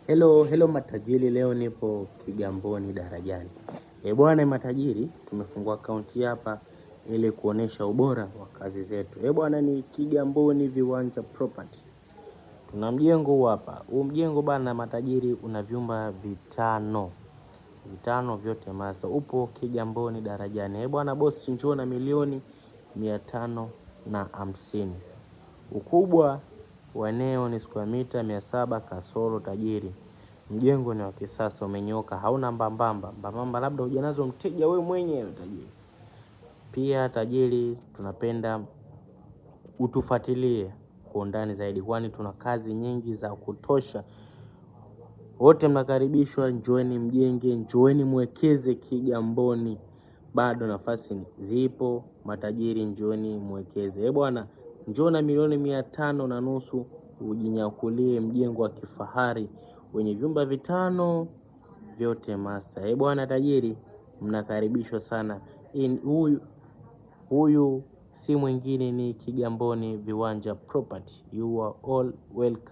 Hello, hello matajiri, leo nipo Kigamboni Darajani. E bwana matajiri, tumefungua akaunti hapa ili kuonesha ubora wa kazi zetu. E bwana, ni Kigamboni Viwanja Property. Tuna mjengo huu hapa. Huu mjengo bana matajiri una vyumba vitano. Vitano vyote master. Upo Kigamboni Darajani. E bwana bosi, njoo na 550,000,000. Ukubwa wa eneo ni square mita 700 kasoro tajiri. Mjengo ni wa kisasa, umenyoka, hauna mbambamba. Mbambamba labda hujanazo mteja wewe mwenyewe tajiri. Pia tajiri, tunapenda utufuatilie kwa undani zaidi, kwani tuna kazi nyingi za kutosha. Wote mnakaribishwa, njoeni mjenge, njoeni mwekeze Kigamboni, bado nafasi zipo. Matajiri njoeni mwekeze. Eh bwana, njoo na 550,000 ujinyakulie mjengo wa kifahari wenye vyumba vitano vyote masa. Eh bwana tajiri, mnakaribishwa sana. Huyu si mwingine ni Kigamboni Viwanja Property. You are all welcome.